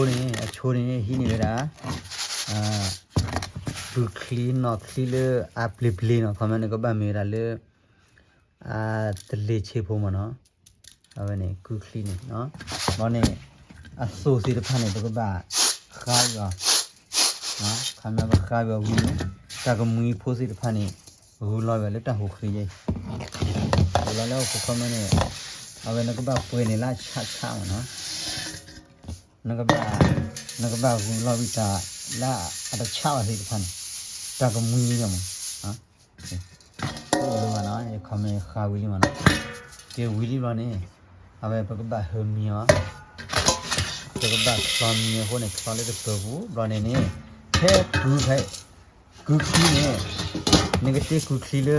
န့ၣ် အဆိန့ၣ် ဟံးန့ၢ်ဝဲဒၣ် ဘုချံနီၣ်ချံလၢအပျ့ၤပျ့ၤနီၤ, ခီမ့ၢ်န့ၣ်ကဘၣ်မ့ၢ်ဝဲဒၣ်လၢ အသလ့ၤဆ့ဖိမ့ၢ်နီၤ, အဝဲန့ၣ်ကုချံန့ၣ်, ဘီန့ၣ် အသိၣ်သ့ၣ်တဖၣ်န့ၣ် ပကဘၣ်ဃါအီၤ, ခီမ့ၢ်ပဃါအီၤဝံၤန့ၣ် တၢ်ကမှံဖိသ့ၣ်တဖၣ်န့ၣ် ဂုာ်လီၤဝဲလၢတၢ်ဟူးဃ့ယဲအံၤ, ဂုာ်လီၤလၢဟီၣ်ခိၣ်ခီမ့ၢ်န့ၣ် အဝဲနကဘၣ်ပှဲၤန့ၣ်လၢအဆးဆးမ့ၢ်နီၤ နကဘၣ် နကဘၣ်ဂုာ်လီၤဝံၤတၢ်လၢအတဆးဘၣ်သ့ၣ်တဖၣ်န့ၣ် တၢ်ကမှံလီၤမး, တအိၣ်လၢၤဘၣ်နီၤ, ယခီမ့ၢ်ဃါဝံၤလံမးနီၤ, ကဲဝံၤလံဘျီန့ၣ် အဝဲပကဘၣ်ဟၢမံအီၤ, ပကဘၣ်ချီမံအဃိန့ၣ် ချီလၢတပၢၤပူၤဘျီန့ၣ်န့ၣ် ဖဲကုဖဲ ကုချံန့ၣ် နကတ့ကုချံလၢ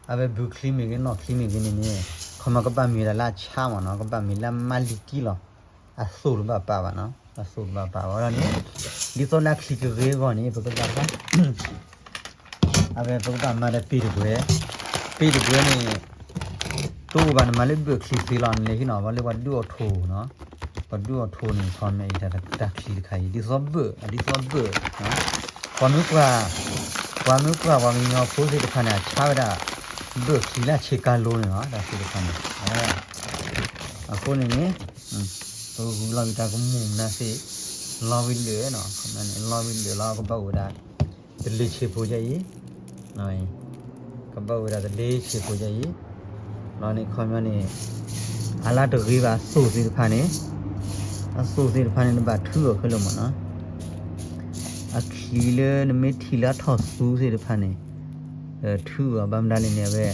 အဝဲဘုချံမ့ၢ်ဂ့ၤ နီၣ်ချံမ့ၢ်ဂ့ၤန့ၣ်န့ၣ် ခီမ့ၢ်ကဘၣ်မ့ၢ်ဒၣ်လၢအဆါမ့ၢ်နီၤ, ကဘၣ်မ့ၢ်လၢအမၤလံၤကံလီၤ, အသိၣ်တဘၣ်ပာ်ဘၣ်နီၤ, အသိၣ်တဘၣ်ပာ်ဘၣ်ဒီးန့ၣ် ဒ်သိးလၢအချံကဂ့ၤအဂီၢ်န့ၣ် ပကဘၣ် အဝဲပကဘၣ်မၤဒီးပ့ၢ်တပှဲၤ, ပ့ၢ်တပှဲၤန့ၣ် တအိၣ်ဘၣ်နမၤလၢဘၢၣ်ချံသ့လီၤ, နလဲၤဟံးန့ၢ်အီၤလၢပှၤဒုးအီၣ်ထိၣ်နီၤ, ပှၤဒုးအီၣ်ထိၣ်န့ၣ် ခီမ့ၢ်အံၤတၢ်ချံတခါအံၤ ဒ်သိးဘၢၣ် ဒ်သိးဘၢၣ်, ပှၤမ့ၢ်ပှၢ် ပှၤမ့ၢ်ပှၢ်ပှၤကညီဖိသ့ၣ်တဖၣ်န့ၣ် အဆါဝဲဒၣ် ဘၢၣ်ချံလၢအဆ့ကၤလိၤန့ၣ်လီၤ, တၢ်သ့ၣ်တဖၣ်န့ၣ် အဃိန့ၣ်န့ၣ် ပဂုာ်လီၤဝံၤတၢ်ကမူၣ်မနုၤသ့ၣ် လီၤဝံၤလၢာ်နီၤ, လီၤဝံၤလၢာ်လီၤ ကဘၣ်အိၣ်ဝဲဒၣ် တလ့ဆံးဖိယဲအံၤ, ကဘၣ်အိၣ်ဝဲဒၣ်တလ့ဆံးဖိယဲအံၤ, လီၤန့ၣ်ခီပညီန့ၣ် အလၢတဂ့ၤဘၣ်အသိၣ်သ့ၣ်တဖၣ်န့ၣ်, အသိၣ်သ့ၣ်တဖၣ်န့ၣ် နဘၣ်ထုအီၤခဲလၢာ်မ့ၢ်နီၤ, အချံလၢနမ့ၢ်ထံၣ်လၢအထီၣ်သူသ့ၣ်တဖၣ်န့ၣ် ထုအီၤဘၣ်မနုၤလဲၣ်န့ၣ် အဝဲ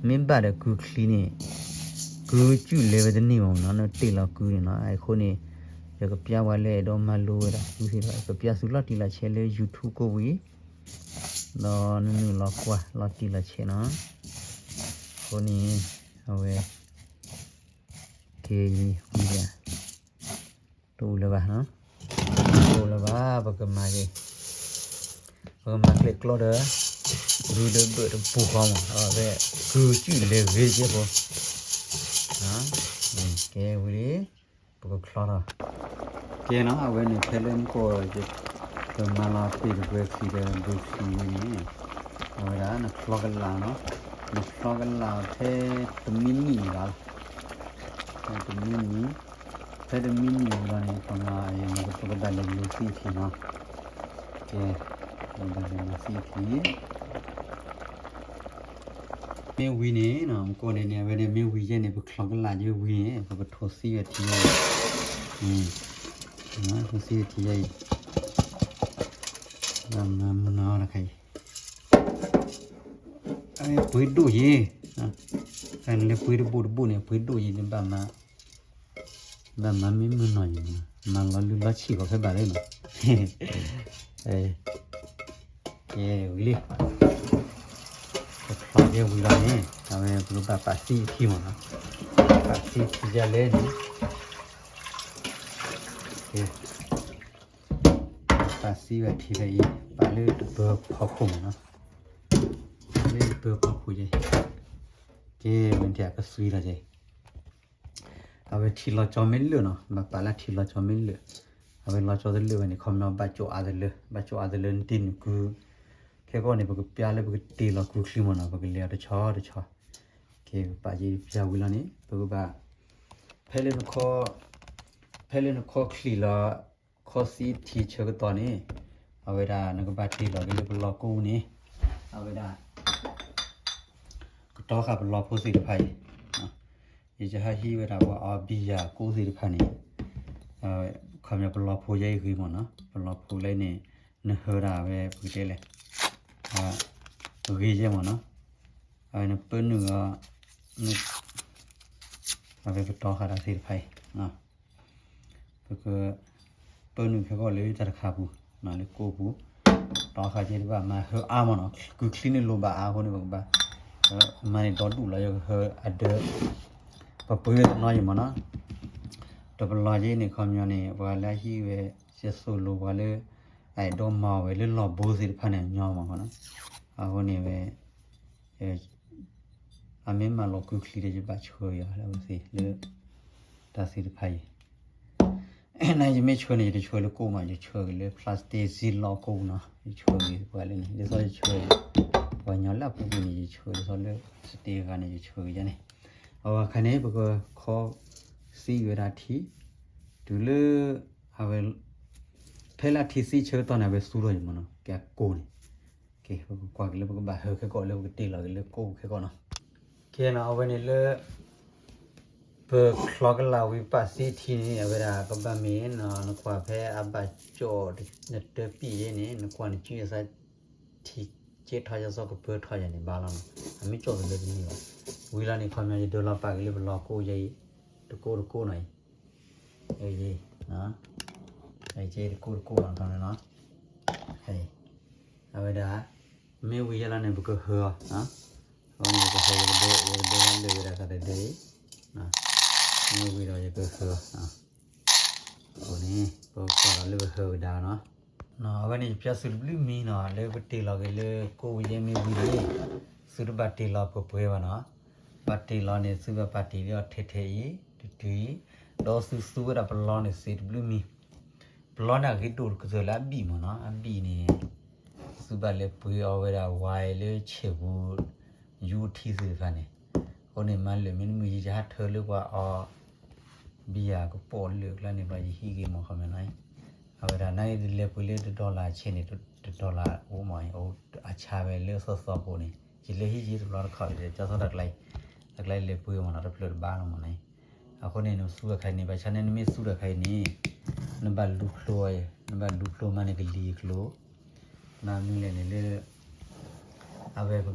မ့ၢ်ဘၣ်ဒီးကုချံန့ၣ် ကုကၠူၣ်လဲၤဝဲတန့ၢ်မ့ၢ်နီၤ, နတ့ၢ်လီၤကုန့ၣ်နီၤ, အဃိန့ၣ် ယကပျၢ်ဝဲလၢအဲၣ်ဒိးမၤလိဝဲဒၣ်ကုသ့ၣ်တဖၣ် ကပျၢ်သုလီၤတံၢ်လီၤဆဲးလၢ YouTube ကိးဝံၤ ဒီးနနုာ်လီၤကွၢ်လီၤတံၢ်လီၤဆဲးနီၤ, အဃိန့ၣ် အဝဲ ကဲ ဝံၤ တအိၣ်လၢၤဘၣ်, တအိၣ်လၢၤဘၣ် ပကမၤက့ၤ, ပကမၤကျဲကျီဒီး ဂုာ်ဒီးဘၢၣ်တပူၤဃီမး အဝဲ ကုကၠူၣ်လဲၤဂ့ၤကဲဖိ, ကဲဝံၤလံ ပကချီထီၣ်, ကဲနီၤ အဝဲန့ၣ်ဖဲလၢမူကီၢ် ပမၤလီၤပ့ၢ်တပှဲၤချံဒီးဘုချံဝံၤန့ၣ် အဝဲဒၣ်နချီကလာ်နီၤ, နချီကလာ်ဖဲတမံနံၣ်န့ၣ်လီၤ, ဖဲတမံနံၣ်, ဖဲတမံနံၣ်န့ၣ်လီၤန့ၣ် ပမၤအံၤ ပကဘၣ်လဲၤလီၤသံအထံနီၤ, ကဲ ပကဘၣ်လဲၤလီၤသံအထံ မ့ၢ်ဝံၤန့ၣ် မူကီၢ်န့ၣ်န့ၣ် အဝဲန့ၣ်မ့ၢ်ဝံၤယဲန့ၣ် ပချီကလာ်ယဲဝံၤန့ၣ် ပကထိးသံဝဲထံယဲ, ထိးသံဝဲထံယဲအံၤ, မၤမနီၤတခါအံၤ, ပှ့ၤဒိၣ်ယဲ, နလဲၤပှ့ၤတဘိတဘိန့ၣ် ပှ့ၤဒိၣ်ယဲန့ၣ် ဘၣ်မၤ ဘၣ်မၤမ့ၢ်မုၢ်နီၢ်ယံၤမး မၤလီၤလုၢ်လီၤဆံးဂီၤဖဲဘၣ်လၢနီၤ, ကဲဝံၤလံ, ပချီကဲဝံၤလီၤန့ၣ် အဝဲပကဘၣ်ပာ်သံအထံမးနီၤ, ပာ်သံထံယဲလဲၣ်န့ၣ်, ပာ်သံဝဲထံဖဲအံၤ ပာ်လၢတပၢၤဖီခိၣ်မးနီၤ, လၢတပၢၤဖီခိၣ်ယဲ, ကဲဝဲန့ၣ်အကသွံလီၤယဲ အဝဲထံလီၤကၠီမ့ၢ်လၢာ်နီၤ ဘၣ်ပာ်လၢထံလီၤကၠီမ့ၢ်လၢာ်, အဝဲလီၤကၠီတလၢာ်ဝဲန့ၣ် ခီပညီဘၣ်ကၠိအါတလၢ ဘၣ်ကၠိအါတလၢနတ့နုာ်ကု, ခဲကီၢ်န့ၣ် ပကပျၢ်လၢပကတ့ၢ်လီၤကုချံမးနီၤ ပကလဲၤအီၤတဆီတဆီ, ကဲပာ်ယဲပျၢ်ဝံၤလီၤန့ၣ် ပကဘၣ် ဖဲလၢနခီ ဖဲလၢနခီချံလီၤ ခီသံထံဆၢကတီၢ်န့ၣ် အဝဲဒၣ်နကဘၣ်တ့ၢ်လီၤက့ၤလၢပလီၢ်ကိးန့ၣ် အဝဲဒၣ် ကတီၤဃာ်ပလီၢ်ဖိသ့ၣ်တဖၣ်အံၤ, ယကဟးဟံးဝဲဒၣ်ပှၤအီဘံယၤကိးသ့ၣ်တဖၣ်န့ၣ်, ခီပညီပလီၢ်ဖိယဲအံၤဂ့ၤမးနီၤ ပလီၢ်ဖိလၢန့ၣ် နဟၢဒၣ်ဝဲပကတဲလဲၣ်, ဂ့ၤယဲမးနီၤ, အဝဲနပၢနုာ်အီၤ အဝဲကတီၤဃာ်တၢ်သ့ၣ်တဖၣ်အံၤ ပက ပၢနုာ်ခဲကီၢ်လၢတၢ်တခါပူၤ လၢကိးပူၤ, တီဃာ်ကဲတဘၣ်မၤဟၢအါမးနီၤ ကုချံန့ၣ်လိၣ်ဘၣ်အါအဃိန့ၣ် ပကဘၣ် မၤန့ၢ်ဒီဒူၣ်လီၤ ယကဟၢအဒၢး ပပှ့ၤဝဲတနီၤယံၤမးနီၤ, ဒီးပလီၢ်က့ၤန့ၣ် ခီပညီန့ၣ် ပှၤလၢအဟံးဝဲ ယသိၣ်လိပှၤလၢ အအဲၣ်ဒိးမၤအီၤဝဲလၢလီၢ်ဘိသ့ၣ်တဖၣ်န့ၣ် ညီမးနီၤ, အဃိန့ၣ်ဝဲ အမ့ၢ်မၤလီၤကုချံဒီး ယဘၣ်ဆှၢယၤလၢအဝဲသ့ၣ်လၢ တၢ်သ့ၣ်တဖၣ်အံၤ နယမ့ၢ်ဆှၢန့ၣ် ယတဆှၢလၢကိၣ်မး, ယဆှၢက့ၤလၢ plastic ziplock ကိၣ်နီၤ, ယဆှၢက့ၤပှၤလၢန့ၣ် ဒ်သိးယဆှၢ ပှၤညီလၢအပူၤကွံာ်န့ၣ် ယဆှၢဒ်သိးလၢ plastic အဂၤန့ၣ် ယဆှၢက့ၤယန့ၣ်, အဝဲခါန့ၣ် ပကခီ သံဝဲဒၣ်ထံ, တုၤလၢ အဝဲ ဖဲလၢအထံသံဆၢကတီၢ်န့ၣ် အဝဲသူထီၣ်ယမ့ၢ်နီၤ, ကဲကိၣ်န့ၣ်, ကဲ ပကကွၢ်က့ၤလၢပကဘၣ်ဟၢခဲကီးလၢပကတ့ၢ်လီၤက့ၤလၢကိၣ်ခဲကီးနီၤ, ကဲနီၤ အဝဲန့ၣ်လၢ ပချီကလာ်ဝံၤပာ်သံထံန့ၣ် အဝဲဒၣ်ကဘၣ်မ့ၢ်နီၤ နကွၢ်ဖဲအဘၣ်ကၠီၣ်နတၢပံာ်ယဲန့ၣ် နကွၢ်နစုယသး ထံကဲထီၣ်ယသီကပၢထီၣ်ယဲန့ၣ် ဘၣ်လီၤနီၤ, အမ့ၢ်ကၠီၣ်တလၢတန့ၢ်ဘၣ်, ဝံၤလီၤန့ၣ် ခီပညီ ယဒၢလီၤပာ်က့ၤလၢပလီၢ်ကိၣ်ယဲအံၤ တကိၣ်တကိၣ်နီၤအံၤ, အံၤ တကိၣ်တကိၣ်နီၤ ခီပညီနီၤ, အဝဲဒၣ် မ့ၢ်ဝံၤယဲလီၤန့ၣ် ပကဟၢအီၤ, အဃိန့ၣ် ယကဟၢ ယကဒၢ ယကဒၢလၢဝဲဒၣ်တၢ်တဒၢအံၤ, မ့ၢ်ဝံၤဒီးယကဟၢအီၤ, အဃိန့ၣ် ပကကွၢ်ဒီးလၢပဟၢကဒါနီၤ, အဝဲန့ၣ် ယပျၢ်သုတဘျုးမံနီၤ လၢပတ့ၢ်လီၤက့ၤလၢကိၣ်ဝံၤယဲမ့ၢ်ဝံၤန့ၣ် သုတဘၣ်တ့ၢ်လီၤပှဲၤပှဲၤဘၣ်နီၤ, ဘၣ်တ့ၢ်လီၤန့ၣ် သုဘၣ်ပာ်တ့ၢ်လီၤထဲထဲအံၤ တတုၤအံၤ, ဒီးသုသူဝဲဒၣ်ပလီန့ၣ်သ့တဘျုးမံ ပလီန့ၣ်အဂ့ၤဒိၣ်ကတၢၢ်လၢအဘံၣ်မ့ၢ်နီၤ, အဘံၣ်န့ၣ် သုဘၣ်လဲၤပှ့ၤအီၤဝဲဒၣ်ဝဲလၢဆဲးပူၤ ယူထံသ့ၣ်တဖၣ်န့ၣ်, အဃိန့ၣ် မၤလၢာ်မ့တမ့ၢ် ယဟးထၢလၢပှၤအီၤ ဘံယၤကပီာ်လၢာ်ကျါန့ၣ် ပှၤယဟံးက့ၤမ့ၢ်ခီမ့ၢ်နီၤ, အဝဲဒၣ်နာ်က့ တလဲၤပှ့ၤလၢတဒီလၣ်ဆဲးန့ၣ် တဒီလၣ်အိၣ်မ့ၢ် အဆါဝဲလၢအသီသီဖိန့ၣ် ယလဲၤဟံးယံၤတဘျီတခီၣ် ကၠီသီတၢ်ကျါအံၤ, တၢ်ကျါလဲၤပှ့ၤမ့ၢ်နီၤ တဖျၢၣ်တဘၣ်လီၤမ့ၢ်နီၤ, အဃိန့ၣ် နသူအခါန့ၣ် ဘၣ်ဆၣ်န့ၣ် နမ့ၢ်သူတခါအံၤန့ၣ် နဘၣ်လူၤဖျိအီၤ, နဘၣ်လူၤဖျိမးန့ၣ်ကလံၤကျိၤ မ့မ့ၢ်လဲၣ်န့ၣ်လၢ အဝဲ ဒ်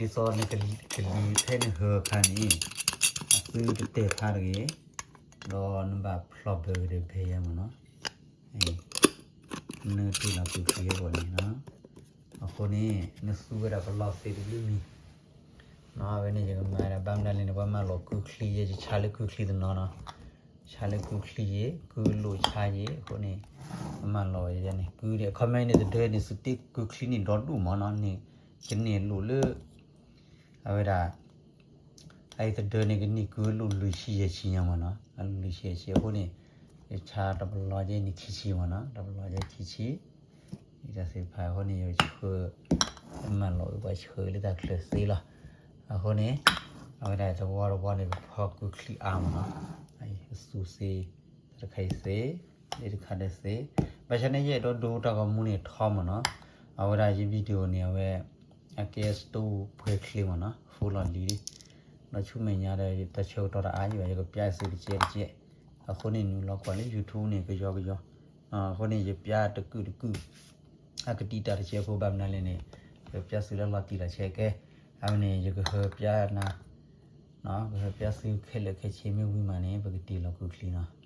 သိးနကလံၤဖဲနဟၢအခါန့ၣ် အသုတတဲာ်ဖးတဂ့ၤ, ဒီးနဘၣ်ဖျီၣ်ဘၢက့ၤဒီးဘဲယဲမ့ၢ်နီၤ, နတ့ၢ်လီၤကုၢ်ချံအဂီၢ်န့ၣ်, အဃိန့ၣ် နသူဝဲဒၣ်ပလီၢ်သ့တဘျုးမံ အဝဲန့ၣ် ယကမၤဒၣ်ဘၣ်မနုၤလဲၣ်န့ၣ် ပှၤမၤလီၤကုၢ်ချံယဲ ယဆါလၢကုၢ်ချံတနီၤနီၤ, ဆါလၢကုၢ်ချံယဲ ကုၢ်လိာ်ဆါယဲ အဃိန့ၣ် ပမၤလီၤယဲန့ၣ် ကုၢ်ဒ်အခီပညီန့ၣ် တဒၢန့ၣ် သုတ့ၢ်ကုၢ်ချံန့ၣ်ဒီဒူၣ်မ့ၢ်နီၤန့ၣ် ကန့ၢ်လိာ်လၢ အဝဲဒၣ် အအံၤတဒၢန့ၣ် ကန့ၢ်ကုၢ်လိာ်လွံၢ်ဆံယဲၢ်ဆံညါမ့ၢ်နီၤ, အလွံၢ်ဆံယဲၢ်ဆံအဃိန့ၣ် ယဆါတပလီၢ်ယဲန့ၣ်ခံဆံမ့ၢ်နီၤ, တပလီၢ်ယဲခံဆံ ဒ်တၢ်သ့ၣ်တဖၣ်အဃိန့ၣ် ယဆှၢ မၤလီၤအုပှၤဆှၢလၢတၢ်ချၢသ့လီၤ. အဃိန့ၣ် အဝဲဒၣ်တဝီတဝီန့ၣ် ပဖီကုၢ်ချံအါမ့ၢ်နီၤ, အသူသ့ တၢ်တခါအံၤသ့ လၢတခါဒီးသ့ ဘၣ်ဆၣ်န့ၣ် ယအဲၣ်ဒိးဒိတၢ်ဂီၤမူန့ၣ်ထီမ့ၢ်နီၤ, အဝဲဒၣ်ယ video န့ၣ် အဝဲ အကဲစတိၢ်ပှဲၤချ့မ့ၢ်နီၤ, ဖိလီၤလံၤလံ ဒီးဆူမဲာ်ညါဒီး တၢ်ဆၢကတီၢ်တအါယံၤဘၣ် ယကပျၢ်သုတကဲတကဲ, အဃိန့ၣ် နုာ်လီၤကွၢ်လၢ YouTube န့ၣ် ကယီကယီ, အဃိန့ၣ် ယပျၢ်တကုာ်တကုာ် အကတံာ်တာ်တကဲဖိဘၣ်မနုၤလဲၣ်န့ၣ် ယပျၢ်သုလၢလီၤတံၢ်လီၤဆဲးကဲ, အဝဲန့ၣ် ယကဟၢပျၢ်နၤ, ကဟၢပျၢ်သုခဲလၢာ်ခဲဆ့မ့ၢ်ဝံၤမးန့ၣ် ပကတ့ၢ်လီၤကုၢ်ချံနီၤ.